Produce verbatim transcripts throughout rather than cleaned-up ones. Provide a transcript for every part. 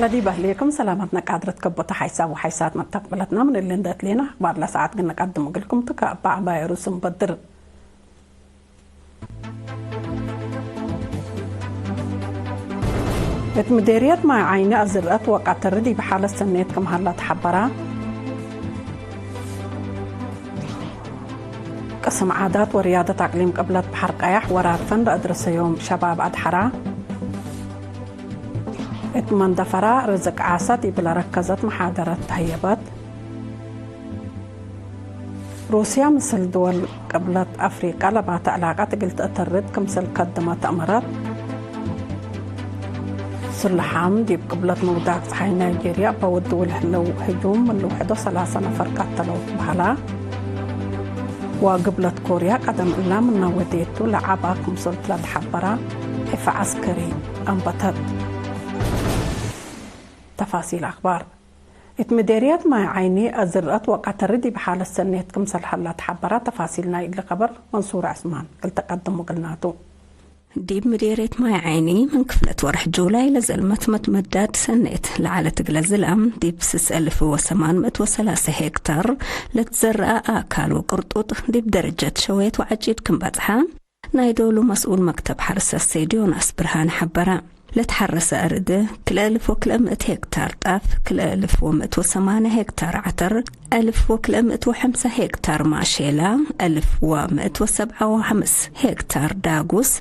ለዲብ አህሌኩም ሰላመትነ ቃድረት ከቦተ ሓይሳብ ወሓይሳት መተቅብለትና ምን እሊ እንዴ እትሌነ አክባር ለሰዓት ግን ንቀድም እግልኩም ቱ። ከአባይ አባይ ሩስም በድር። እት ምዴርየት ማይ ዓይኒ አዝርአት ወቀትር ዲብ ሓለት ሰኔት ክም ሀላ ተሐበራ። ቅስም ዓዳት ወርያደት አቅሊም ቅብለት በሐር ቀያሕ ወራር ፈን ለአድረሰዮም ሸባብ አድሐራ። እት መንደፈራ ርዝቅ ዓሰ ዲብ ለረከዘት መሓደረት ተህየበት። ሩስያ ምስል ድወል ቅብለት አፍሪቀ ለባተ ዕላቀት እግል ትአተርድ ክምሰል ከድመት አመረት። ስልሓም ዲብ ቅብለት ምውዳቅ ጸሓይ ናይጄርያ እበ ወድው ለህለው ህጁም ምን ልውሕዶ ሰላሰ ነፈር ቀተለው በህላ። ወቅብለት ኮርያ ቀደም እላ ምነ ወዴቱ ለዐባ ክምሰልቱ ለተሐበራ ሕፈ ዐስከሪ አንበተት። ተፋሲል አክባር። እት ምዴርየት ማይ ዓይኒ አዝርአት ወቀተሪ ዲብ ሓለት ሰኔት ክምሰል ሀላ ተሐበራ። ተፋሲል ናይ እሊ ከበር መንሱር ዐስማን እግል ተቀድም ወግልናቱ። ዲብ ምዴርየት ማይ ዓይኒ ምን ክፍለት ወርሕ ጁላይ ለዘልመት መትመዳድ ሰኔት ለዐለት እግለ ዝላም ዲብ ስስ አልፍ ወሰማን ምእት ወሰላሰ ሄክታር ለትዘረአ አካል ወቅርጡጥ ዲብ ደረጀት ሸወየት ወዐጪድ ክም በጽሐ ናይ ዶሉ መስኡል መክተብ ሐርሰ ሰይድ ዮናስ ብርሃን ሐበረ። ለትሐረሰ አርድ ክልኤ እልፍ ወክልኤ ምእት ሄክታር ጣፍ፣ ክልኤ እልፍ ወምእት ወሰማንያ ሄክታር ዐተር፣ አልፍ ወክልኤ ምእት ወሐምሳ ሄክታር ማሼላ፣ አልፍ ወምእት ወሰብዓ ወሐምስ ሄክታር ዳጉስ፣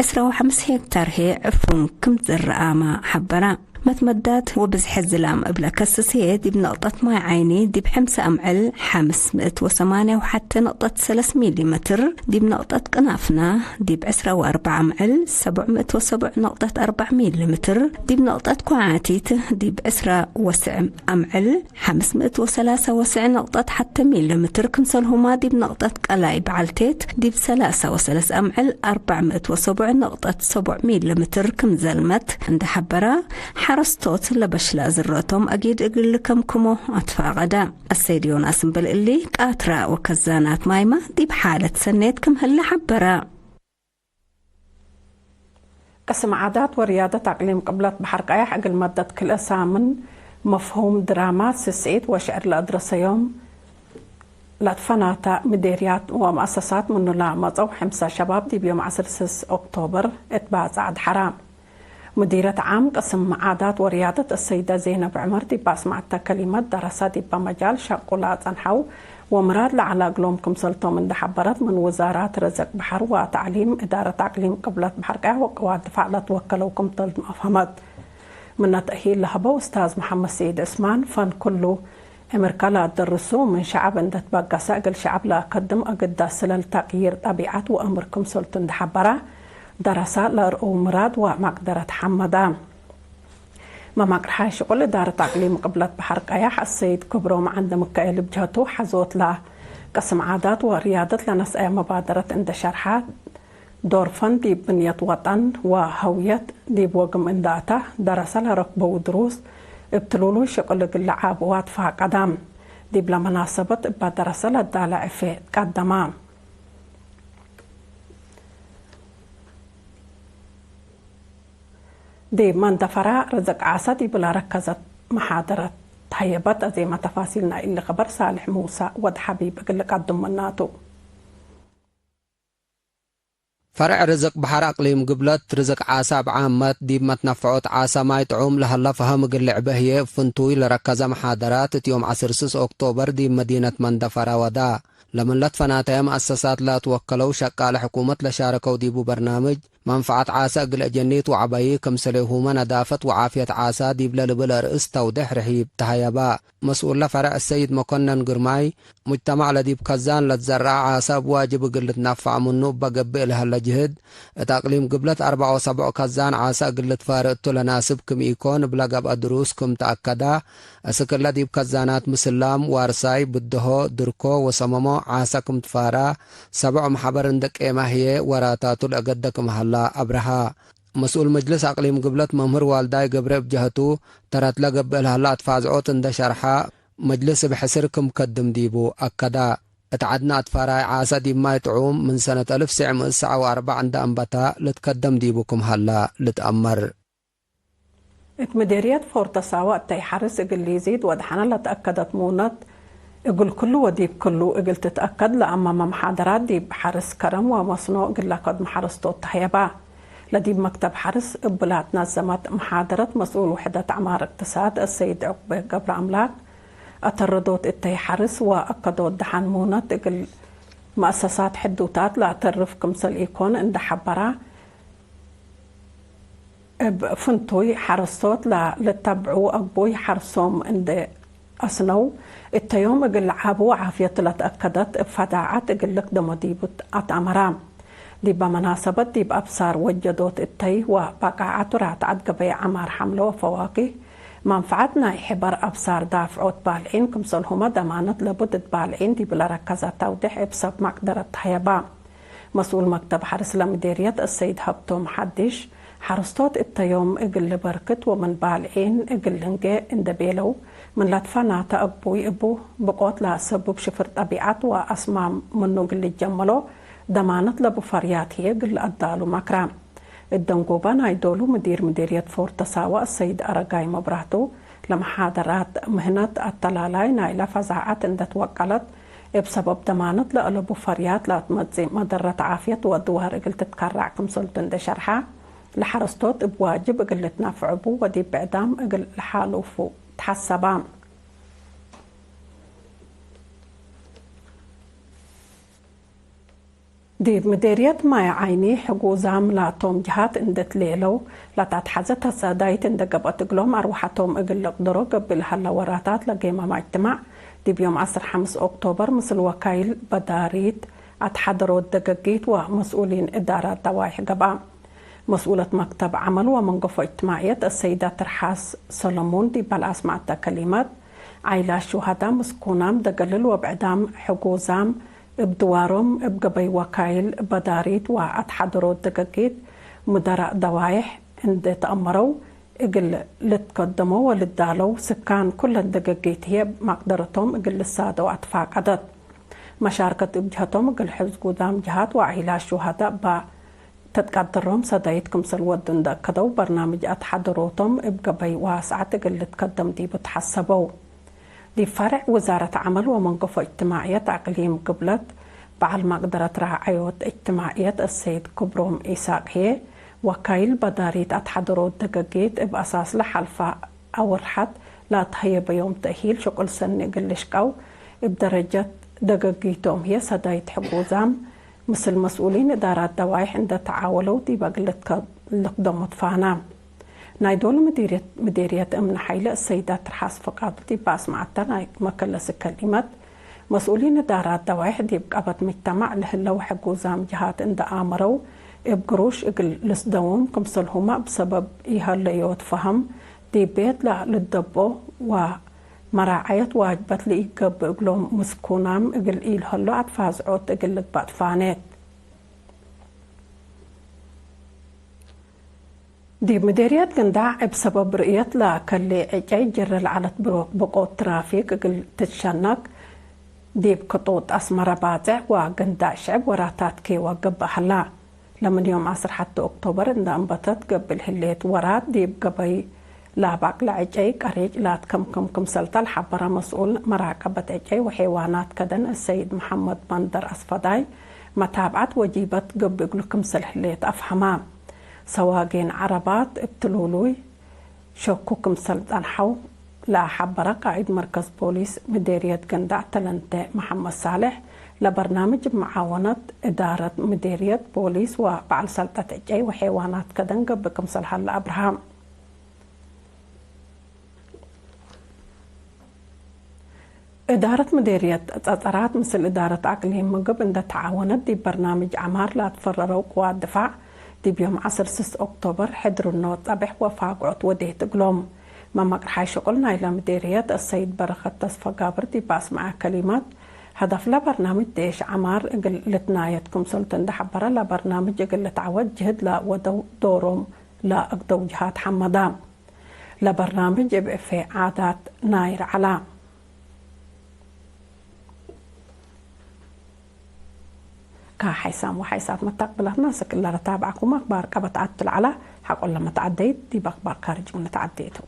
ዕስራ ወሐምስ ሄክታር ህዬ ዕፉን ክም ትዘረአመ ሐበረ። መትመዳድ ወብዝሐ ዝላም እብለ ከስስ ህዬ፣ ዲብ ነቅጠት ማይ ዓይኒ ዲብ ሕምሰ አምዕል ሐምስ ምእት ወሰማንያ ወሐቴ ነቅጠት ሰለስ ሚሊ ሜትር፣ ዲብ ነቅጠት ቅናፍና ዲብ ዕስራ ወአርበዕ አምዕል ሰብዕ ምእት ወሰብዕ ነቅጠት አርበዕ ሚሊ ሜትር፣ ዲብ ነቅጠት ኮዓቲት ዲብ ዕስራ ወሰዕ አምዕል ሐምስ ምእት ወሰላሰ ወሰዕ ነቅጠት ሐቴ ሚሊ ሜትር፣ ክምሰልሁማ ዲብ ነቅጠት ቀላይ በዐልቴት ዲብ ሰላሰ ወሰለስ አምዕል አርበዕ ምእት ወሰቡዕ ነቅጠት ሰቡዕ ሚሊ ሜትር ክም ዘልመት እንዴ ሐበረ፣ ሐረስቶት ለበሽለ አዝረቶም አጊድ እግል ልከምክሞ አትፋቀደ። አሰይድ ዮናስ እምበል እሊ፣ ቃትራ ወከዛናት ማይመ ዲብ ሓለት ሰኔት ክም ህለ ሐበረ። ቅስም ዓዳት ወርያደት አቅሊም ቅብለት በሐር ቀያሕ እግል መደት ክልኤ ሳምን መፍሁም ድራማት፣ ስስዒት ወሽዕር ለአድረሰዮም ለትፈናተ ምዴርያት ወመአሰሳት ምኑ ለመጸው ሐምሳ ሸባብ ዲብ ዮም ዐስር ስስ ኦክቶበር እት ባጽዕ አድሐራ። ሙዲረት ዓም ቅስም ዓዳት ወርያደት አሰይደ ዜነብ ዑመር ዲብ አስመዐተ ከሊመት፣ ደረሰ ዲበ መጃል ሸቁ ለአጸንሐው ወምራድ ለዐለ እግሎም ክምሰልቶም እንዴ ሐበረት፣ ምን ውዛራት ርዝቅ በሐር ወተዕሊም፣ እዳረት አቅሊም ቅብለት በሐር ቀያሕ ወቅዋት ድፋዕ ለትወከለው ክምሰልቶም አፍሀመት። ምነ ተእሂል ለሀበው እስታዝ መሐመድ ሰኢድ እስማን፣ ፈን ክሉ ዕምርከ ለአደርሱ ምን ሸዐብ እንዴ ትበገሰ እግል ሸዐብ ለአከድም አግዳስ ስለል ተቅይር ጠቢዐት ወአምር ክምሰልቱ እንዴ ሐበረ፣ ደረሰ ለአርአው ምራድ ወመቅደረት ሐመደ። መማቅርሓይ ሽቁል እዳረት አቅሊም ቅብለት በሐር ቀያሕ አሰይድ ክብሮም ዐንደ ምካኤል እብ ጀህቱ፣ ሐዞት ለቅስም ዓዳት ወርያደት ለነስአየ መባደረት እንዴ ሸርሐ፣ ዶር ፈን ዲብ ብንየት ወጠን ወሀውየት ዲብ ወግም እንዴ አተ፣ ደረሰ ለረክበው ድሩስ እብ ትሉሉይ ሽቁል እግል ለዓብዋ ትፋቀደ። ዲብለ መናሰበት እበ ደረሰ ለዳለ ዕፌ ትቀደመ። ዲብ መንደፈራ ርዝቅ ዓሰ ዲብለ ረከዘት መሓደረት ተሀየበት። አዜመ ተፋሲል ናይ እሊ ከበር ሳልሕ ሙሰ ወድ ሐቢብ እግል ልቀድም ምናቱ። ፈርዕ ርዝቅ በሐር አቅሊም ግብለት፣ ርዝቅ ዓሰ እብ ዓመት ዲብ መትነፈዖት ዓሰ ማይ ጥዑም ለሀለ ፈሀም እግል ልዕቤ ህዬ እብ ፍንቱይ ለረከዘ መሓደራት፣ እት ዮም ዐስር ስስ ኦክቶበር ዲብ መዲነት መንደፈራ ወዳ። ለምን ለትፈናተየ መአሰሳት ለአትወከለው ሸቃለ ሕኩመት ለሻረከው ዲቡ በርናምጅ፣ መንፈዐት ዓሰ እግል አጀኒት ወዐበዪ፣ ክምሰሌሁመ ነዳፈት ወዓፍየት ዓሰ ዲብለ ልብል አርእስ ተውዴሕ ርሒብ ተሀየበ። መስኡለ ፈርዕ አሰይድ መኮነን ግርማይ፣ ሙጅተማዕ ለዲብ ከዛን ለትዘረአ ዓሰ እብ ዋጅብ እግል ልትነፈዕ ምኑ እበ ገብእ ለሀለ ጅህድ፣ እት አቅሊም ግብለት አርበዕ ወሰብዑ ከዛን ዓሰ እግል ልትፋርእ እቱ ለናስብ ክም ኢኮን እብለ ገብአ ድሩስ ክም ተአከዳ፣ እስክ እለ ዲብ ከዛናት ምስላም፣ ዋርሳይ፣ ብደሆ፣ ድርኮ ወሰመሞ ዓሰ ክም ትፋራ፣ ሰብዕ መሕበር እንዴ ቄመ ህዬ ወራታቱ ለአገደ ክም ሀላ አብረሃ። መስኡል መጅልስ አቅሊም ግብለት መምህር ዋልዳይ ገብረ እብ ጀህቱ፣ ተረት ለገብእ ለሀለ አትፋዝዖት እንዴ ሸርሐ፣ መጅልስ እብ ሕስር ክም ከድም ዲቡ አከዳ። እት ዐድነ አትፋራይ ዓሰ ዲብ ማይ ጥዑም ምን ሰነት አልፍ ትስዕ ምእት ሰዐ ወአርበዕ እንዴ አንበታ ልትከደም ዲቡ ክም ሀላ ልትአመር። እት ምዴርየት ፎርተ ሳወ እተይ ሐርስ እግል ሊዚድ ወደሐነ ለተአከደት ሙነት፣ እግል ክሉ ወዲብ ክሉ እግል ትትአከድ ለአመመ መሓደራት ዲብ ሐርስ ከረም ወመስኖ እግል ለከድሙ ሐረስቶት ተህየባ። ለዲብ መክተብ ሐርስ እብላ ትነዘመት መሓደረት መስኡል ውሕደት ዐማር እቅትሳድ አሰይድ ዑቅበ ገብረአምላክ፣ አተረዶት እተይ ሐርስ ወአከዶት ደሐን ሙነት እግል መአሰሳት ሕዱታት ለአተርፍ ክምሰል ኢኮን እንደ ሐበራ፣ እብ ፍንቱይ ሐረስቶት ለልተብዑ አግቡይ ሐርሶም እንዴ አስነው፣ እተዮም እግል ለዓቡ ዓፍየት ለትአከደት እብ ፈዳዐት እግል ልክደሞ ዲቡ አትአመራ። ዲበ መናሰበት ዲብ አብሳር ወጀዶት እተይ ወበቃዓቱ ራትዐት ገበይ ዐማር ሐምለ ወፈዋኪህ፣ መንፈዐት ናይ ሕበር አብሳር ዳፍዖት ባልዒን ክምሰልሁመ ደማነት ለቡድት ባልዒን ዲብ ለረከዘ ተውዴሕ እብ ሰብ መቅደረት ተህየባ። መስኡል መክተብ ሐርስ ለምዴርየት አሰይድ ሀብቶም ሐዲሽ፣ ሐረስቶት እተ ዮም እግል ልበርክት ወምን ባልዒን እግል ልንጌ እንዴ ቤለው፣ ምን ለትፈናተ አግቡይ እቡ ብቆት ለአሰብብ ሽፍር ጠቢዐት ወአስማም ምኑ እግል ልጀመሎ ደማነት ለቡ ፈርያት ህዬ እግል ለአዳሉ መክረ። እት ደንጎበ ናይ ዶሉ ምዲር ምዴርየት ፎርተ ሳወ አሰይድ አረጋይ መብራህቱ፣ ለመሓደራት ምህነት አተላላይ ናይለ ፈዛዐት እንዴ ትወቀለት፣ እብ ሰበብ ደማነት ለአለቡ ፈርያት ለአትመጽእ መደረት ዓፍየት ወድዋር እግል ትትከረዕ ክምሰልቱ እንዴ ሸርሐ፣ ለሐረስቶት እብ ዋጅብ እግል ልትነፍዕቡ ወዲብ ብዕዳም እግል ለሓሉፉ ተሐሰበ። ዲብ ምዴርየት ማይ ዓይኒ፣ ሕጉዛም ላቶም ጀሃት እንዴ ትሌለው ለተአትሐዘ ተሳዳይት እንዴ ገብአት እግሎም አርወሐቶም እግል ልቅደሮ ገብእ ለሀለ ወራታት ለጌመመ እጅትማዕ፣ ዲብ ዮም ዐስር ሐምስ ኦክቶበር ምስል ወካይል በዳሪት አትሐደሮት ደገጊት ወመስኡሊን እዳራት ደዋይሕ ገብአ። መስኡለት መክተብ ዐመል ወመንገፎ እጅትማዕየት አሰይዳ ትርሓስ ሰለሙን ዲብ ለአስመዐተ ከሊመት፣ ዓይላት ሹሀዳ ምስኩናም ደገልል ወብዕዳም ሕጉዛም እብ ድዋሮም እብ ገበይ ወካይል በዳሪት ወአትሐደሮት ደገጊት ሙደራእ ደዋይሕ እንዴ ተአመረው፣ እግል ልትከደሞ ወልዳለው ስካን ኩለን ደገጊት ህዬ እብ መቅደረቶም እግል ልሳደው አትፋቀደት። መሻርከት እብ ጀሀቶም እግል ሕጉዛም ጀሃት ወዓይላት ሹሀዳ እበ ተትቀድሮም ሰዳይት ክምሰል ወዱ እንዴ አከደው፣ በርናምጅ አትሐደሮቶም እብ ገበይ ዋስዐት እግል ልትከደም ዲቡ ተሐሰበው። ዲብ ፈርዕ ውዛረት ዐመል ወመንገፎ እጅትማዕየት አቅሊም ግብለት፣ በዐል መቅደረት ራዐዮት እጅትማዕየት አሰይድ ክብሮም ኢሳቅ ህዬ፣ ወካይል በዳሪት አትሐደሮት ደገጊት እብ አሳስ ለሐልፈ አውርሐት ለአትሀየበዮም ተእሂል ሽቁል ሰኒ እግል ልሽቀው፣ እብ ደረጀት ደገጊቶም ህዬ ሰዳይት ሕጉዛም ምስል መስኡሊን እዳራት ደዋይሕ እንዴ ተዓወለው ዲበ እግል ልትከ-፣ ልክደሞ ትፋና። ናይ ዶል ምዲርየት፣ ምዲርየት እምነ ሐይለ እሰይዳ ትርሓስ ፍቃዱ ዲብ አስመዐተ ናይ መከለሲ ከሊመት፣ መስኡሊን እዳራት ደዋይሕ ዲብ ቀበት ምጅተማዕ ለህለው ሕጉዛም ጀሃት እንዴ አመረው፣ እብ ግሩሽ እግል ልስደዎም ክምሰልሁመ እብ ሰበብ ኢሀለዮት ፈሀም ዲብ ቤት ለልደብኦ ወ መራዐየት ዋጅበት ለኢገብእ እግሎም ምስኩናም እግል ኢልሀሎ አትፋዝዖት እግል ልግበእ ትፋኔት። ዲብ ምዴርየት ገንዳዕ እብ ሰበብ ርእየት ለከሌ ዕጨይ ጅረ ለዐለት ብሮ-፣ ብቆት ትራፊክ እግል ትትሸነክ ዲብ ክጡጥ አስመረ ባጽዕ ወገንዳዕ ሽዕብ ወራታት ኬወ ገብእ ሀላ። ለምን ዮም ዐስር ሐቲ ኦክቶበር እንደ አንበተት ገብእ ህሌት ወራት ዲብ ገበይ ለአባቅለ ዕጨይ ቀሬጭ ለአትከምክም ክምሰልተ ለሐበረ መስኡል መራቀበት ዕጨይ ወሐይዋናት ከደን እሰይድ መሐመድ መንደር አስፈዳይ፣ መታብዐት ወጂበት ገብእ እግሉ ክምሰል ህሌት አፍሀማ። ሰዋጌን ዐረባት እብ ትሉሉይ ሸኩ ክምሰል ጸንሐው ለሐበረ ቃእድ መርከዝ ፖሊስ ምዴርየት ገንዳዕ ተለንተ መሐመድ ሳልሕ፣ ለበርናምጅ መዓወነት እዳረት ምዴርየት ፖሊስ ወበዐል ሰልጠት ዕጨይ ወሐይዋናት ከደን ገብእ ክምሰል ሀለ አብርሃ። እዳረት ምዴርየት ጸጸራት ምስል እዳረት አቅሊም ምግብ እንደ ተዓወነት ዲብ በርናምጅ ዐማር ለአትፈረረው ቅዋት ድፋዕ፣ ዲብ ዮም ዐስር ስስ ኦክቶበር ሕድርኖት ጸብሕ ወፋግዖት ወዴት እግሎም። መመቅርሓይ ሽቁል ናይለ ምዴርየት አሰይድ በረኸት ተስፈጋብር ዲብ አስመዐ ከሊመት፣ ሀደፍለ በርናምጅ ዴሽ ዐማር እግል ልትናየት ክምሰልቱ እንደ ሐበረ፣ ለበርናምጅ እግል ልትዐወት ጅህድ ለወደው ዶሮም ለአግደው ጅሃት ሐመዳ። ለበርናምጅ እብ እፌ ዓዳት ናይር ዐላ። ከሓይሳም ወሓይሳት መታቅብላትና፣ ስክ እለ ለታብዓኩም አክባር ቀበት ዐድ ትልዓላ፣ ሐቆለ መትዓደይት ዲብ አክባር ካርጅ ምን ተዓዴ ቱ።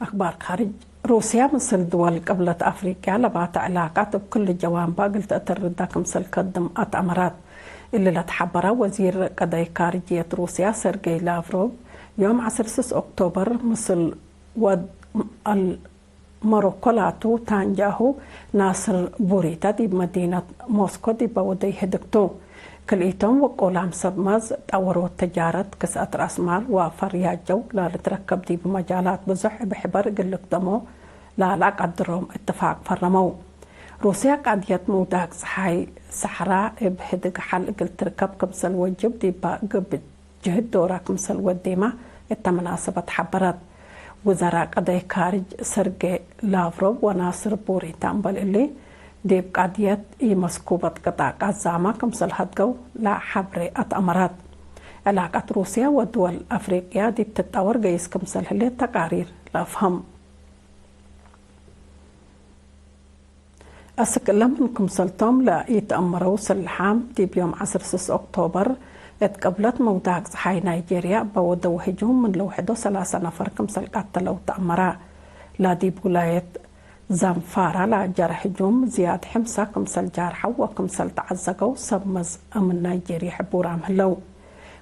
አክባር ካርጅ፣ ሩስያ ምስል ድወል ቅብለት አፍሪቅያ ለባተ ዕላቃት እብ ክል ጀዋንባ እግል ተአተርዳ ክምሰል ከድም አትአመራት። እሊ ለተሐበረ ወዚር ቀደይ ካርጅየት ሩስያ ሰርጌይ ላቭሮቭ፣ ዮም ዐስር ስስ ኦክቶበር ምስል ወድ አል ሞሮኮ ላቱ ታንጃሁ ናስር ቡሪታ ዲብ መዲነት ሞስኮ ዲበ ወደይ ህድግ ቱ። ክልኢቶም ወቆላም ሰብ መዝ፣ ጠወሮት ተጃረት፣ ክስአት ረአስ ማል ወፈርያት ጀው ለልትረከብ ዲብ መጃላት ብዙሕ እብ ሕበር እግል ልክደሞ ለለአቀድሮም እትፋቅ ፈረመው። ሩስያ ቃድየት ምውዳቅ ጸሓይ ሰሕራ እብ ህድግ ሐል እግል ትርከብ ክምሰል ወጅብ ዲበ ግብ ጅህድ ዶራ ክምሰል ወዴማ እተ መናሰበት ሐበረት። ውዘራእ ቀደይ ካርጅ ሰርጌ ላቭሮቭ ወናስር ቡሪታ እምበል እሊ፣ ዲብ ቃድየት ኢመስኩበት ቅጣ ቃዛማ ክምሰል ሀድገው ለሐብሬ አትአመራት። ዕላቀት ሩስያ ወድወል አፍሪቅያ ዲብ ትጠወር ገይስ ክምሰል ህሌት ተቃሪር ለአፍሀም። አስክ እለ ምን ክምሰልቶም ለኢተአመረው ስልሓም፣ ዲብ ዮም ዐስር ስስ ኦክቶበር እት ቅብለት ምውዳቅ ጸሓይ ናይጄርያ እበ ወደው ህጁም ምን ለውሕዶ ሰላሰ ነፈር ክምሰል ቀተለው ተአመረ። ለዲብ ውላየት ዘንፋራ ለጀረ ህጁም ዝያድ ሕምሳ ክምሰል ጃርሐው ወክምሰል ተዐዘገው ሰብ መዝ አምን ናይጄርያ ሕቡራም ህለው።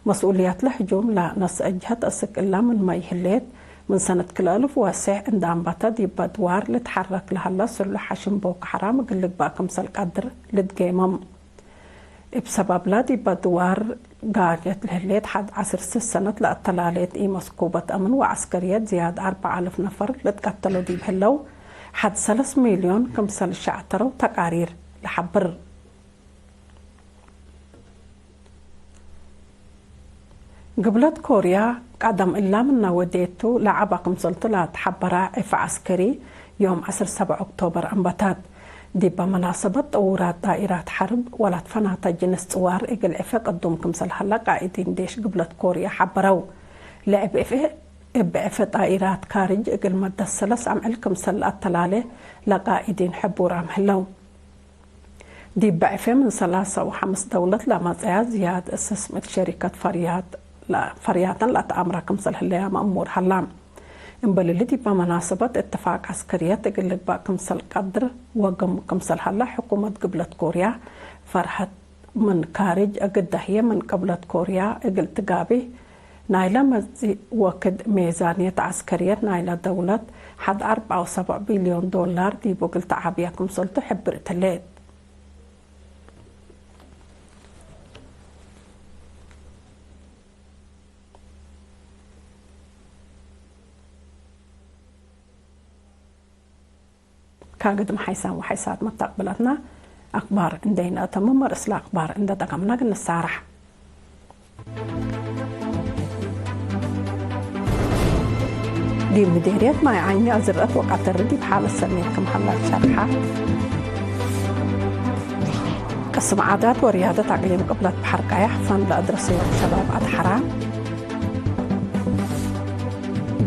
መስኡልየት ለህጁም ለነስአ ጀሀት አስክ እለ ምንመ ይህሌት፣ ምን ሰነት ክልኤ አልፍ ወሰዕ እንዴ አንበተ ዲበ ድዋር ልትሐረክ ለሀለ ስሉሕ ሐሽም ቦኮ ሐራም እግል ልግበእ ክምሰል ቀድር ልትጌመም። እብ ሰበብለ ዲበ ድዋር ጋርየት ለህሌት ሐድ ዐስር ስስ ሰነት ለአተላሌት ኢመስኩበት አምን ወዐስከርየት ዝያድ አርበዕ አልፍ ነፈር ልትቀተሎ ዲብ ህለው፣ ሐድ ሰለስ ሚልዮን ክምሰል ሸዕተረው ተቃሪር ለሐብር። ግብለት ኮርያ፣ ቀደም እላ ምነ ወዴቱ ለዐበ ክምሰልቱ ለተሐበረ ዕፍ ዐስከሪ፣ ዮም ዐስር ሰብዕ ኦክቶበር አንበታት። ዲበ መናሰበት ጥውራት ጣኢራት ሐርብ ወላትፈናተ ጅንስ ጽዋር እግል ዕፍ ቅዱም ክምሰል ሀለ ቃኢዲን ዴሽ ግብለት ኮርያ ሐበረው። ለእብ ዕፍ፣ እብ ዕፍ ጣኢራት ካርጅ እግል መደት ሰለስ አምዕል ክምሰል ለአተላሌ ለቃኢዲን ሕቡራም ህለው። ዲብ ዕፌ ምን ሰላሰ ወሐምስ ደውለት ለመጽአያ ዝያድ እስስም እት ሸሪከት ፈርያት፣ ፈርያተን ለአትአምረ ክምሰል ህለያ መእሙር ሀላ። እምበል እሊ ዲበ መናሰበት እትፋቅ ዐስከርየት እግል ልግበእ ክምሰል ቀድር ወግም ክምሰል ሀላ ሕኩመት ግብለት ኮርያ ፈርሀት ምን ካርጅ እግል ደህየ ምን ቅብለት ኮርያ እግል ትጋቤ ናይለ መጽእ ወክድ ሜዛንየት ዐስከርየት ናይለ ደውለት ሐድ አርበዕ ወሰብዕ ቢልዮን ዶላር ዲቡ እግል ተዓብየ ክምሰልቱ ሕብር እትሌት። ካግድም ሐይሳም ወሐይሳት መታቅብለትና አክባር እንዴ ነአተምም፣ ርእስለ አክባር እንዴ ደቀምና እግል ንሳረሕ። ዲብ ምዴርየት ማይ ዓይኒ አዝርአት ወቀተሪ ዲብ ሓለት ሰኔት ክም ሀላ ሸርሐ። ቅስም ዓዳት ወርያደት አቅሊም ቅብለት በሐር ቃያሕ ፈን ለአድረሰዮም ሸባብ አድሐራ።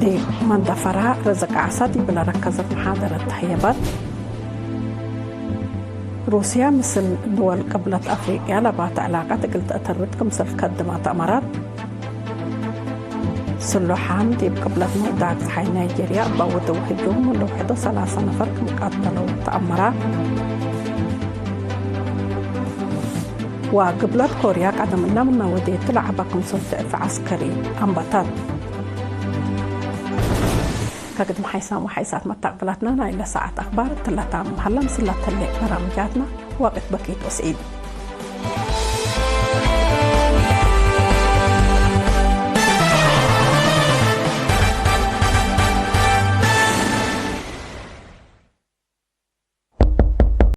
ዲብ መንደፈራ ርዝቅ ዓሳ ዲብ ለረከዘት መሓደረት ተህየበት። ሩስያ ምስል ድወል ቅብለት አፍሪቅያ ለባተ ዕላቀት እግል ተአተርድ ክምሰል ከድመ ተአመረት። ስሉሓም ዲብ ቅብለት ምውዳቅ ጸሓይ ናይጄርያ እበ ወደው ህጁም ምን ለውሕዶ ሰላሰ ነፈር ክም ቀተለው ተአመረ። ወግብለት ኮርያ ቀደም እለ ምነ ወዴቱ ለዐበ ክምሰል ድዕፍ ዐስከሪ አንበታት። ከግድም ሐይሳም ወሐይሳት መታቅብላትና ናይለ ሰዓት አክባር እትለ ታምም ሀላ። ምስለ ተሌ በራምጃትና ወቅት በኪት ወስዒድ።